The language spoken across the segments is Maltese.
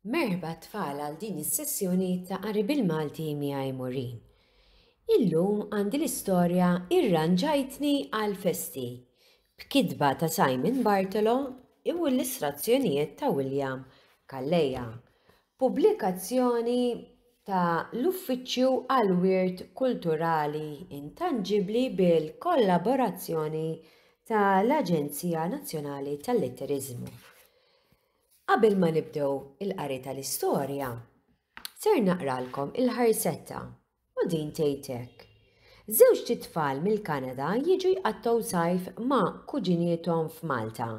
Merħba tfal għal din is-sessjoni ta' qari bil-Malti miegħi Maureen. Illum għandi l-istorja Irranġajtni għall-festi b'kitba ta' Simon Bartolo u illustrazzjonijiet ta' William Calleja. Pubblikazzjoni ta' l-Uffiċċju għall-Wirt Kulturali Intanġibbli bil-kollaborazzjoni ta' l-Aġenzija Nazzjonali tal-Litteriżmu. Qabel ma nibdew il-qari tal-istorja, ser naqralkom il-ħarsetta u din tgħid hekk. Żewġt itfal mill-Kanada jiġu jqattgħu sajf ma' kuġiniethom f'Malta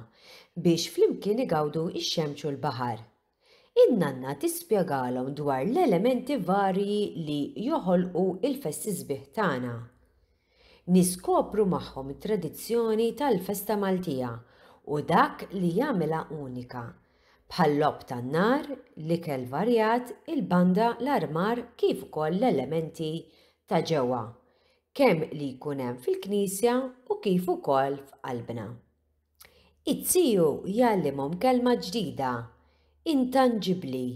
biex flimkien igawdu x-xemx u l-baħar. In-nanna tispjegalhom dwar l-elementi varji li joħolqu l-festi sbieħ tagħna. Niskopru magħhom it-tradizzjoni tal-festa Maltija u dak li jagħmilha unika, bħal-logħob tan-nar, l-ikel varjat, il-banda, l-armar kif ukoll l-elementi ta' ġewwa, kemm li jkun hemm fil-knisja u kif ukoll f'qalbna. Iz-ziju jgħallimhom kelma ġdida, intanġibbli.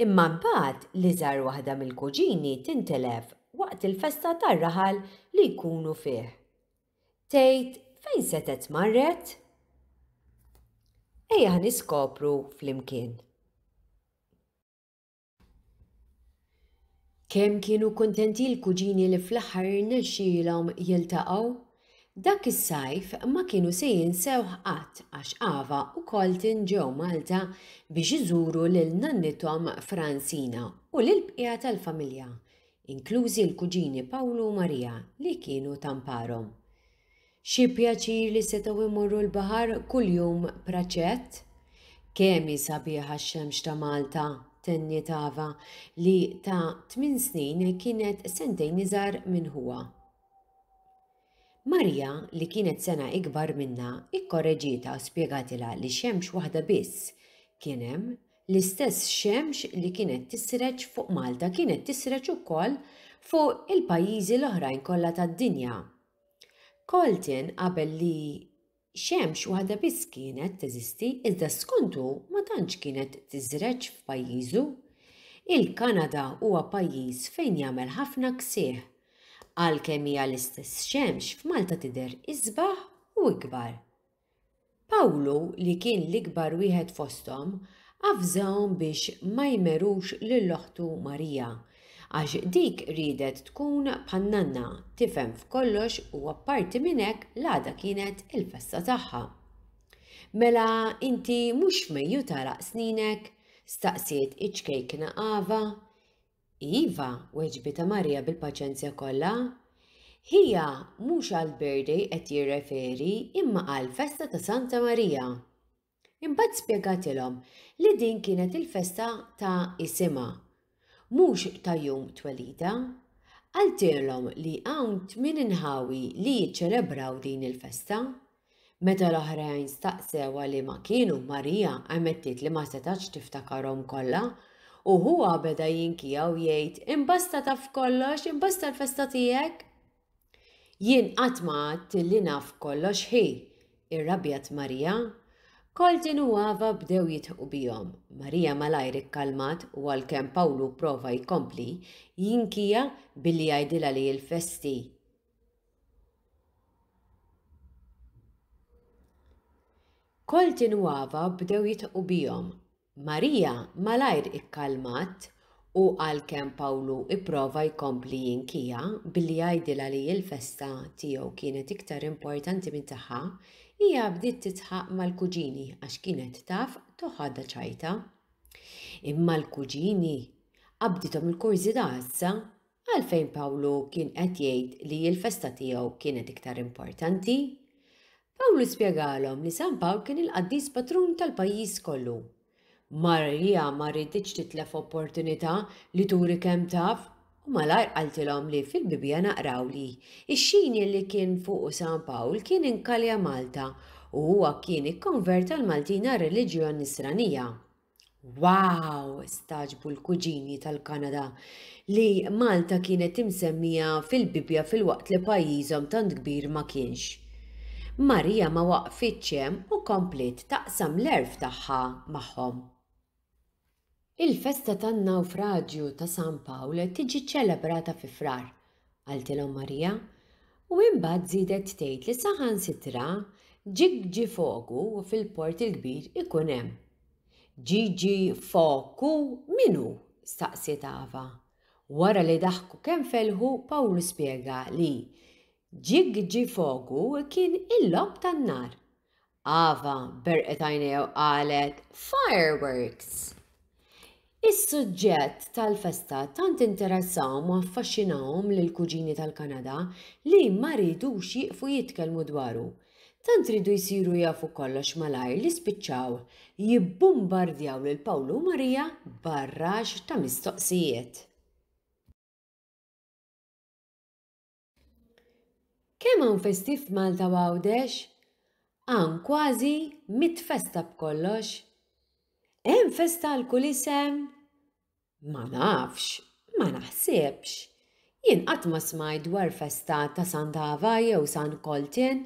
Imma mbagħad l-iżgħar waħda mill-kuġini tintilef waqt il-festa tar-raħal li jkunu fih. Tgħid fejn setgħet marret? Ejja niskopru flimkien. Kemm kienu kuntenti l-kuġini li fl-aħħar irnexxielhom jiltaqgħu! Dak is-sajf ma kienu se jinsewh qatt għax Ava u Colton ġew Malta biex iżuru lil nannithom Francina u lill-bqija tal-familja, inklużi l-kuġini Pawlu u Maria li kienu tamparhom. Xi pjaċir li setgħu jmorru l-baħar kuljum praċett! Kemm hi sabiħa x-xemx ta' Malta, tenniet Ava li ta' tminn snin kienet sentejn iżgħar minn ħuha. Maria, li kienet sena ikbar minnha, ikkoreġietha u spjegatilha li xemx waħda biss kien hemm, l-istess xemx li kienet tisreġ fuq Malta kienet tisreġ ukoll fuq il-pajjiżi l-oħrajn kollha tad-dinja. Colton qabel li Xemx waħda biss kienet teżisti iżda skont hu ma tantx kienet tiżreġ f'pajjiżu. Il-Kanada huwa pajjiż fejn jagħmel ħafna ksieħ. Għalkemm hija l-istess xemx f'Malta tidher isbaħ u ikbar. Pawlu, li kien l-ikbar wieħed fosthom, avżahom biex ma jmerux lil oħtu Marija, għax dik riedet tkun bħan-nanna, tifhem f'kollox u apparti minn hekk l-għada kienet il-festa tagħha. Mela inti mhux f'Mejju tagħlaq sninek? staqsiet iċ-ċkejkna Ava. Iva, weġbitha Marija bil-paċenzja kollha. Ħija mhux għall-birthday qed jirreferi imma għall-festa ta' Santa Marija. Imbagħad spjegatilhom li din kienet il-festa ta' isimha, mhux ta' jum twelidha. Qaltilhom li hawn tmien inħawi li jiċċelebraw din il-festa. Meta l-oħrajn staqsewha liema kienu, Marija ammettiet li ma setgħetx tiftakarhom kollha u ħuha beda jinkija u jgħid, Imbasta taf kollox, imbasta l-festa tiegħek! Jien qatt ma għedt li naf kollox ħi! irrabjat Maria. Colton u Ava bdew jidħqu bihom. Maria malajr ikkalmat u għalkemm Pawlu pprova jkompli jinkija billi jgħidilha li l-festi Colton u Ava bdew jidħqu bihom. Marija malajr ikkalmat u għalkemm Pawlu pprova jkompli jinkija billi jgħidilha li l-festa tiegħu kienet iktar importanti minn tagħha, hija bdiet tidħaq mal-kuġini għax kienet taf toħodha ċajta. Imma l-kuġini qabdithom il-kurżità issa Għalfejn Pawlu kien qed jgħid li l-festa tiegħu kienet iktar importanti? Pawlu spjegalhom li San Pawl kien il-qaddis patrun tal-pajjiż kollu. Marija ma riditx titlef opportunità li turi kemm taf u malajr qaltilhom li fil-Bibbja naqraw li x-xini li kien fuqu San Pawl kien inkalja Malta u huwa kien ikkonverta l-Maltin għar-reliġjon Nisranija. Wow! stagħġbu l-kuġini tal-Kanada li Malta kienet imsemmija fil-Bibbja filwaqt li pajjiżhom tant kbir ma kienx. Marija ma waqfitx hemm u kompliet taqsam l-għerf tagħha magħhom. Il-festa tan-nawfraġju ta' San Pawl tiġi ċċelebrata fi Frar, qaltilhom Marija, u imbagħad żiedet tgħid li saħansitra Ġigġi Fogu fil-Port il-Kbir ikun hemm. Ġiġi Foku min hu? staqsiet Ava. Wara li daħku kemm felħu, Pawlu spjega li Ġigġi Fogu kien il-logħob tan-nar. Ava berqet għajnejha u qalet, Fireworks! Is-suġġett tal-festa tant interessahom u affaxxinahom lill-kuġini tal-Kanada li ma riedux jieqfu jitkellmu dwaru. Tant riedu jsiru jafu kollox malajr li spiċċaw jibbumbardjaw lil Pawlu u Maria b'barrax ta' mistoqsijiet. Kemm hawn festi f'Malta u Għawdex? Hawn kważi mit festa b'kollox. Hemm festa għal kull isem? Ma nafx, ma naħsibx. Jien qatt ma smajt dwar festa ta' Sant'Ava jew San Koltin.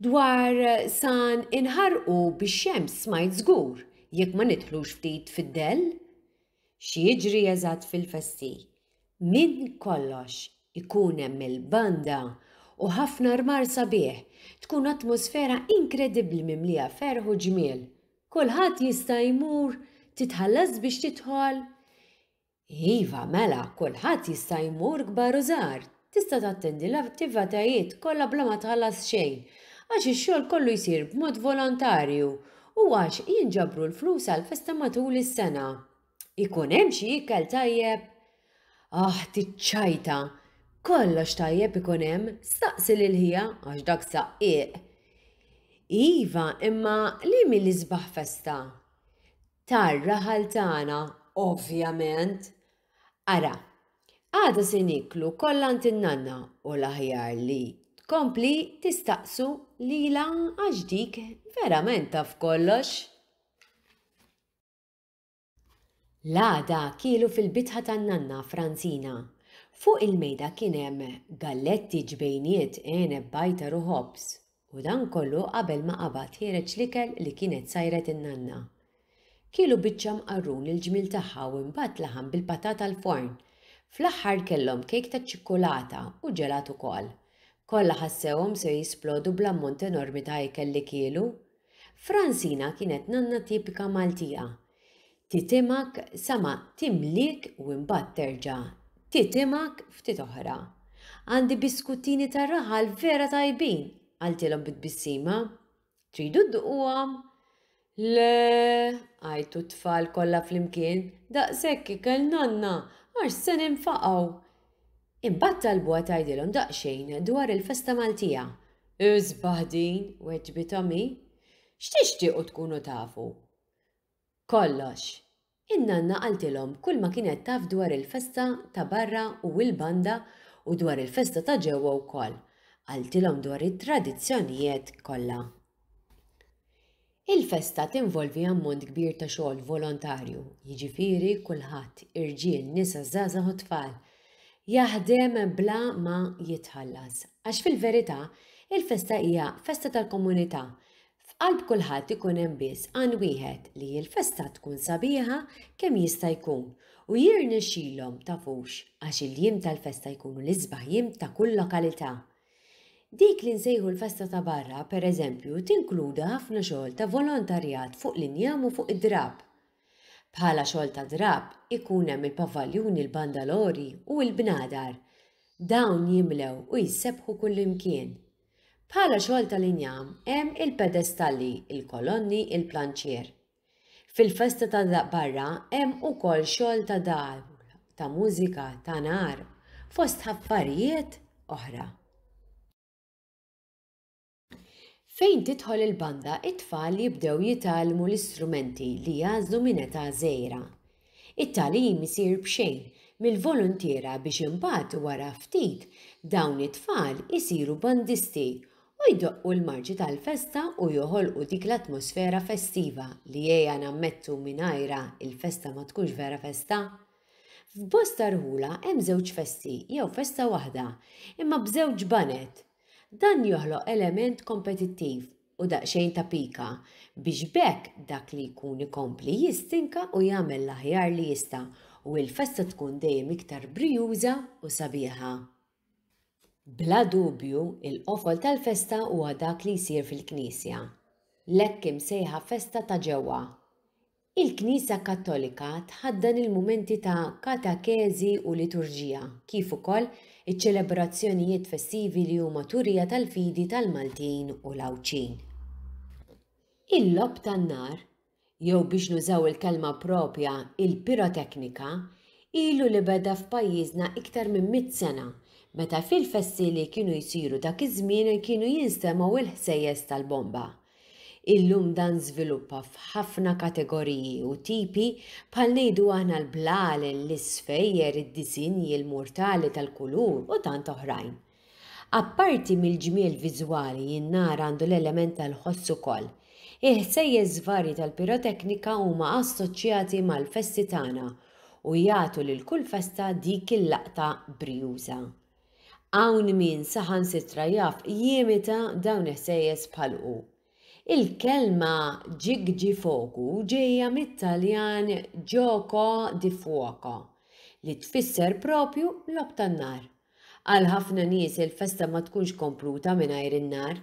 Dwar San Inħarqu bix-xemx smajt żgur, jekk ma nidħlux ftit fid-dell. X'jiġri eżatt fil-festi? Minn kollox, ikun hemm il-banda u ħafna armar sabiħ, tkun atmosfera inkredibbli mimlija ferħ u ġmiel. Kulħadd jista' jmur, titħallas biex tidħol? Iva, mela, kulħadd jista' jmur kbar u żgħar. Tista' tattendi l-attivatajiet kollha bla ma tħallas xejn, għax ix-xogħol kollu jsir b'mod volontarju u għax jinġabru l-flus għall-festa matul is-sena. Ikun hemm xi ikel tajjeb? Ah, tiċċajta! Kollox tajjeb ikun hemm, staqsi lil ħija għax dak saqqieq. Iva, imma li mi l-isbaħ festa? Tar-raħal tagħna, ovvjament. Ara, għada se niklu kollha għand in-nanna u l-aħjar li tkompli tistaqsu lilha għax dik verament taf kollox. L-għada kielu fil-bitħa tan-nanna Franzina. Fuq il-mejda kien hemm galletti, ġbejniet, għeneb, bajtar u ħobż. U dan kollu qabel ma qabad ħiereġ l-ikel li kienet sajret in-nanna. Kielu biċċa mqarrun il-ġmiel tagħha u imbagħad laħam bil-patata l-forn. Fl-aħħar kellhom kejk taċ-ċikkulata u ġelat ukoll. Kollha ħassewhom se jisplodu bl-ammont enormi ta' ikel li kielu. Fransina kienet nanna tipika Maltija. Titimgħek sa ma timliek u imbagħad terġa' titimgħek ftit oħra. Għandi biskuttini tar-raħal vera tajbin, qaltilhom bi tbissima. Tridu dduquhom? Le, għajtu t-tfal kollha flimkien, daqshekk ikel nanna, għax se ninfaqgħu. Imbagħad talbuha tgħidilhom daqsxejn dwar il-festa Maltija. Isbaħ din, weġbithom hi. X'tixtiequ tkunu tafu? Kollox. In-nanna qaltilhom kulma kienet taf dwar il-festa ta' barra u l-banda u dwar il-festa ta' ġewwa wkoll. Qaltilhom dwar it-tradizzjonijiet kollha. Il-festa tinvolvi ammont kbir ta' xogħol volontarju, jiġifieri kulħadd, irġiel, nisa, żgħażagħ u tfal, jaħdem bla ma jitħallas. Għax fil-verità, il-festa hija festa tal-komunità. F'qalb kulħadd ikun hemm biss għan wieħed li l-festa tkun sabiħa kemm jista' jkun u jirnexxilhom tafux għax il-jiem tal-festa jkunu l-isbaħ jiem ta' kull lokalità. Dik li nsejħu l-festa ta' barra, per eżempju, tinkludi ħafna xogħol ta' volontarjat fuq l-injam u fuq id-drapp. Bħala xogħol ta' drapp, ikun hemm il-pavaljuni, l-bandalori u l-bnadar. Dawn jimlew u jissebbħu kullimkien. Bħala xogħol tal-injam hemm il-pedestalli, il-kolonni, il-planċier. Fil-festa ta' barra hemm ukoll xogħol ta' dawl, ta' mużika, ta' nar, fost affarijiet oħra. Fejn tidħol il-banda, it-tfal jibdew jitgħallmu l-istrumenti li jagħżlu minn età żgħira. It-tagħlim isir b'xejn mill-voluntiera biex imbagħad wara ftit dawn it-tfal isiru bandisti u jdoqqu l-marċi tal-festa u joħolqu dik l-atmosfera festiva li ejja nammettu mingħajrha il-festa ma tkunx vera festa. F'bosta rħula hemm żewġ festi jew festa waħda, imma b'żewġ baned. Dan joħloq element kompetittiv. u daqsxejn ta' pika biex b'hekk dak li jkun ikompli jistinka u jagħmel l-aħjar li jista' u l-festa tkun dejjem iktar brijuża u sabiħa. Bla dubju, il-qofol tal-festa huwa dak li jsir fil-knisja, l-hekk imsejħa festa ta' ġewwa. Il-Knisja Kattolika tħaddan il-mumenti ta' katekeżi u liturġija, kif ukoll iċ-ċelebrazzjonijiet festivi li huma turija tal-fidi tal-Maltin u l-Għawdxin. Il-logħob tan-nar, jew biex nużaw il-kelma proprja il-piroteknika, ilu li beda f'pajjiżna iktar minn mitt sena meta fil-festi li kienu jsiru dak iż-żmien kienu jinstemgħu l-ħsejjes tal-bomba. Illum dan żviluppa f'ħafna kategoriji u tipi bħal ngħidu aħna l-blalen, l-isfejjer, id-disinji, il-murtali tal-kulur u tant oħrajn. Apparti mill-ġmiel viżwali in-nar għandu l-element tal-ħoss ukoll. Il-ħsejjes varji tal-piroteknika huma assoċjati mal-festi tagħna u jagħtu lil kull festa dik il-laqta brijuża. Hawn min saħansitra jaf jimita dawn il-ħsejjes bħal hu. Il-kelma ġigġifogu ġejja mit-Taljan gioco di fuoco, li tfisser propju logħob tan-nar. Għal ħafna nies il-festa ma tkunx kompluta mingħajr in-nar.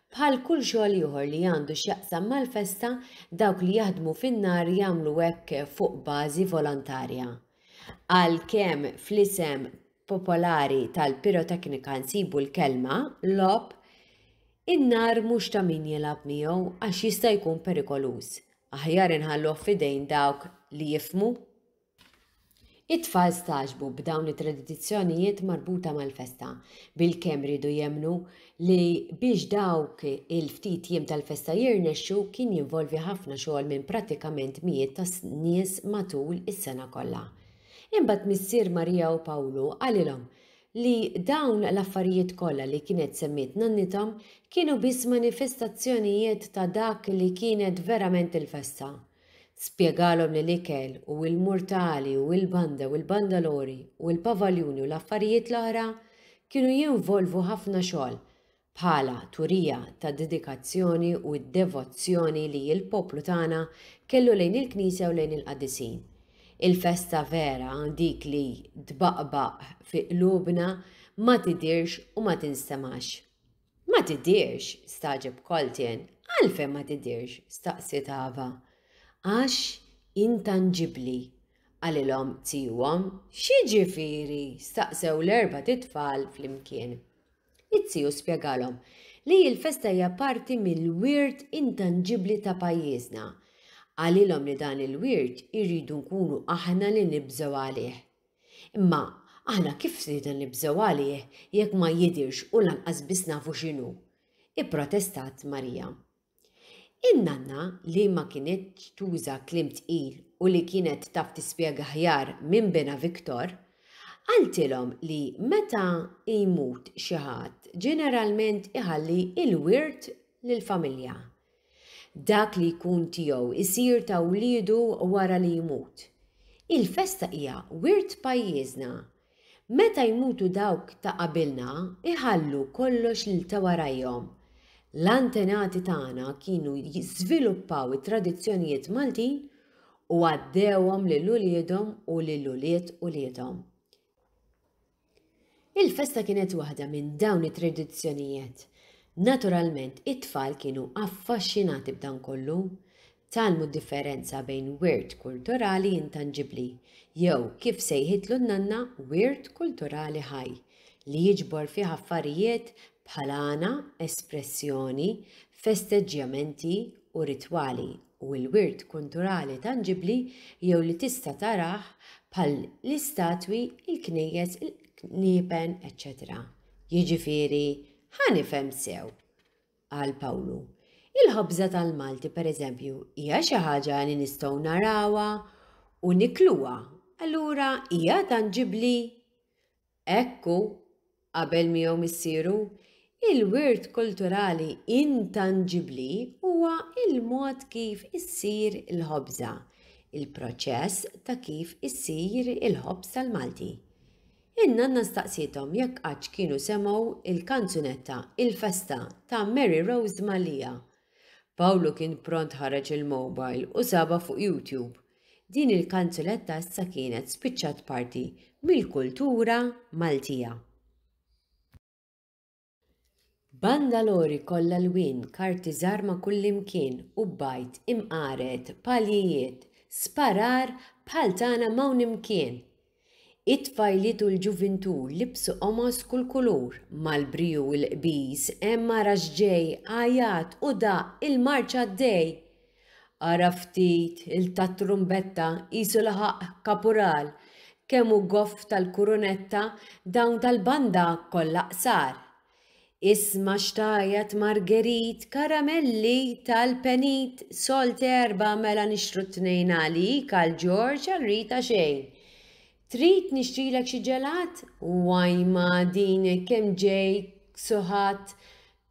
Bħal kull xogħol ieħor li għandu x'jaqsam mal-festa, dawk li jaħdmu fin-nar jagħmlu hekk fuq bażi volontarja. Għalkemm fl-isem popolari tal-piroteknika nsibu l-kelma logħob, in-nar mhux ta' min jilgħab miegħu għax jista' jkun perikoluż. Aħjar inħalluh f'idejn dawk li jifhmu. It-tfal stagħġbu b'dawn it-tradizzjonijiet marbuta mal-festa, bilkemm riedu jemmnu li biex dawk il-ftit jiem tal-festa jirnexxu kien jinvolvi ħafna xogħol minn prattikament mijiet ta' nies matul is-sena kollha. Imbagħad missier Marija u Pawlu qalilhom li dawn l-affarijiet kollha li kienet semmiet nannithom kienu biss manifestazzjonijiet ta' dak li kienet verament il-festa. Spjegalhom li l-ikel u l-murtali u l-banda u l-bandalori u l-pavaljuni u l-affarijiet l-oħra kienu jinvolvu ħafna xogħol bħala turija tad-dedikazzjoni u d-devozzjoni li l-poplu tagħna kellu lejn il-Knisja u lejn il-qaddisin. Il-festa vera, dik li tbaqbaq fi qlubna, ma tidhirx u ma tinstemax. Ma tidhirx? stagħġeb Colton. Għalfejn ma tidhirx? staqsiet Ava. Għax intanġibbli, qalilhom zijuhom. X'jiġifieri? staqsew l-erbat itfal flimkien. Iz-ziju spjegalhom li l-festa hija parti mill-wirt intanġibbli ta' pajjiżna. Qalilhom li dan il-wirt irridu nkunu aħna li nibżgħu għalih. Imma aħna kif sirna nibżgħu għalih jekk ma jidhirx u lanqas biss nafu x'inhu? Ipprotestat Maria. In-nanna, li ma kinitx tuża kliem tqil u li kienet taf tispjega aħjar minn binha Victor, qaltilhom li meta jmut xi ħadd ġeneralment iħalli l-wirt lill-familja. Dak li jkun tiegħu jsir ta' wliedu wara li jmut. Il-festa hija wirt pajjiżna Meta jmutu dawk ta' qabilna, iħallu kollox lil ta' warajhom. L-antenati tagħna kienu żviluppaw it-tradizzjonijiet Maltin u għaddewhom lil uliedhom u lil ulied uliedhom. Il-festa kienet waħda minn dawn it-tradizzjonijiet. Naturalment, it-tfal kienu affaxxinati b'dan kollu. Tgħallmu d-differenza bejn wirt kulturali intanġibbli, jew, kif sejħitlu n-nanna, wirt kulturali ħaj, li jiġbor fih affarijiet bħal għana, espressjoni, festeġġjamenti u ritwali, u l-wirt kulturali tanġibbli jew li tista' tarah bħal l-istatwi, il-knejjes, il-qniepen, eċċetera Jiġifieri, ħa nifhem sew, qal Pawlu. Il-ħobża tal-Malti, pereżempju, hija xi ħaġa li nistgħu narawha u nikluha, allura hija tanġibbli? Hekk hu, qabel miegħu missieru, il-wirt kulturali intanġibbli huwa l-mod kif issir il-ħobża, il-proċess ta' kif issir il-ħobż tal-Malti. In-nanna staqsiethom jekk qattx kienu semgħu l-kanzunetta Il-Festa ta' Mary Rose Mallia. Pawlu kien pront ħareġ il-mobile u sabha fuq YouTube. Din il-kanzunetta issa kienet spiċċat parti mill-kultura Maltija. Bandalori kollha lwien, karti żgħar ma' kullimkien, u bajd, imqaret, paljijiet, sparar bħal tagħna m'hawn imkien. It-tfajliet u l-ġuvintur libsu qomos kull kulur, mal-briju u l-qbiż hemm ara x'ġej, għajat u daqq il-marċ għaddej. Ara ftit il tat-trumbetta qisu laħaq kapural, kemm hu goff tal-kurunetta dawn tal-banda kollha qsar. Isma' x'tgħajjat Marguerite, karamelli tal-penit, solt erbgħa mela nixtru tnejn għalik, għal George, għal Rita xejn. Trid nixtrilek xi ġelat? Wajma din kemm ġej ksuħat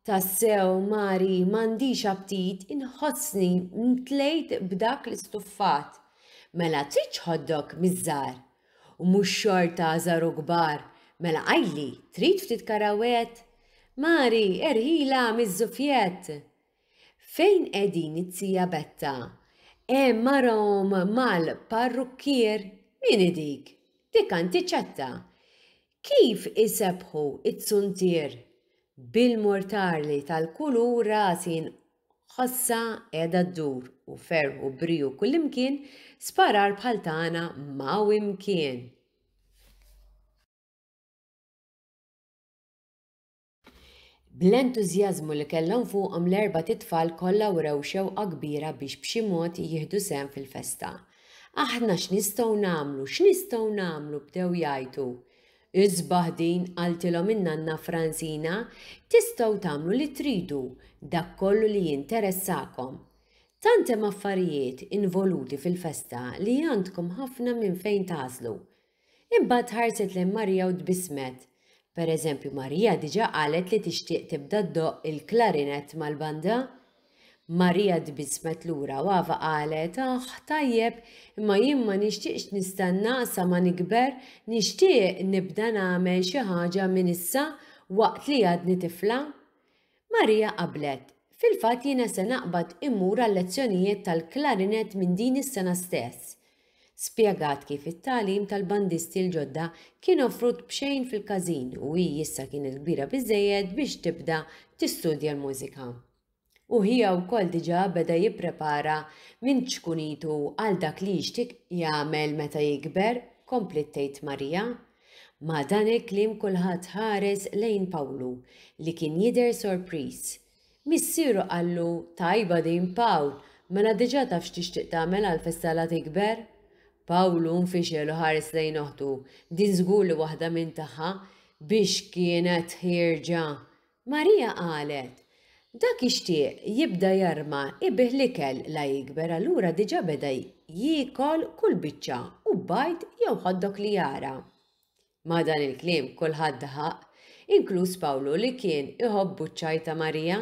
Tassew, Mari, m'għandix aptit, inħossni mtlejt b'dak l-istuffat. Mela tridx hot dog miż-żgħar? U mhux xorta żgħar u kbar. Mela għidli, trid ftit karawett? Mari, erħilha miż-żufjett! Fejn qegħdin it-zija Betta? Hemm arahom mal-parrukkier. Min hi dik? Dik antiċetta. Kif isebbħu t-zuntier bil-mortarli tal-kulur rasi nħossha qiegħda ddur u ferħ u briju kullimkien sparar bħal tagħna m'hawn imkien. Bl-entużjażmu li kellhom fuqhom l-erbat itfal kollha wrew xewqa kbira biex b'xi mod jieħdu sehem fil-festa. Aħna x'nistgħu nagħmlu, x'nistgħu nagħmlu bdew jgħajtu. Isbaħ din, qaltilhom in-nanna Fransina, tistgħu tagħmlu li tridu, dak kollu li jinteressakom. Tant hemm affarijiet involuti fil-festa li għandkom ħafna minn fejn tagħżlu. Imbagħad ħarset lejn Marija u tbissmet. Per eżempju, Marija diġà qalet li tixtieq tibda ddoqq il-klarinett mal-banda. Marija tbissmet lura u Ava qalet, Aħ, tajjeb, imma jien ma nixtieqx nistenna sa ma nikber, nixtieq nibda nagħmel xi ħaġa minn issa waqt li għadni tifla. Maria qablet. Fil-fatt jiena se naqbad immur għal-lezzjonijiet tal-klarinett minn din is-sena stess. Spjegat kif it-tagħlim tal-bandisti l-ġodda kien offrut b'xejn fil-każin u hi issa kienet kbira biżżejjed biex tibda tistudja l-mużika. U ħija wkoll diġà beda jipprepara minn ċkunitu għal dak li jixtieq jagħmel meta jikber, kompliet tgħid Maria. Ma' dan il-kliem kulħadd ħares lejn Pawlu, li kien jidher sorpriż. Missieru qallu, Tajba din, Pawl, mela diġà taf x'tixtieq tagħmel għall-festa la tikber? Pawlu nfixel u ħares lejn oħtu, din żgur li waħda minn tagħha, biex kienet ħierġa! Maria qalet, Dak ixtieq jibda jarma ibih l-ikel la jikber allura diġà beda jiekol kull biċċa u bajd jew hotdog li jara. Ma' dan il-kliem kulħadd daħaq, inkluż Pawlu li kien iħobbu ċ-ċaj ta' Maria.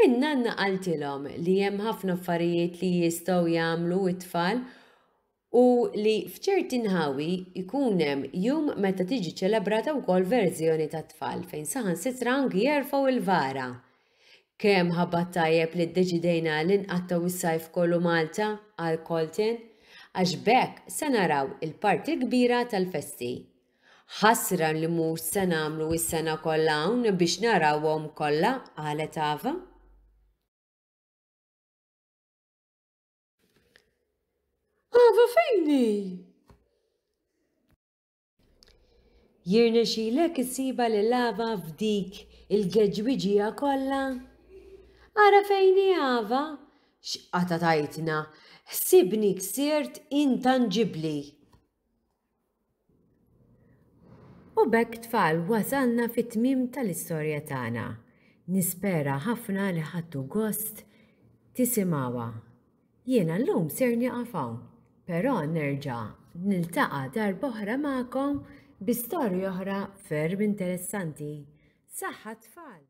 In-nanna qaltilhom li hemm ħafna affarijiet li jistgħu jagħmlu t-tfal u li f'ċerti nħawi jkun hemm jum meta tiġi ċelebrata wkoll verżjoni tat-tfal fejn saħansitra anki jerfgħu l-vara. Kemm ħabat tajjeb li ddeċidejna li nqattgħu s-sajf kollu Malta, qal Colton, għax b'hekk se naraw il-parti l-kbira tal-festi. Ħasra li mhux se nagħmlu s-sena kollha hawn biex narawhom kollha, qalet Ava. Ava fejn hi? Jirnexxilek issibha lil Ava f'dik il-geġwiġija kollha? Ara fejn hi Ava! X'qata' tajtna! Ħsibni ksirt intanġibbli! U b'hekk tfal wasalna fit-tmiem tal-istorja tagħna. Nispera ħafna li ħadtu gost tisimgħuha. Jiena llum ser nieqaf hawn, però nerġa' niltaqa' darb'oħra magħkom bi storja oħra ferm interessanti. Saħħa tfal!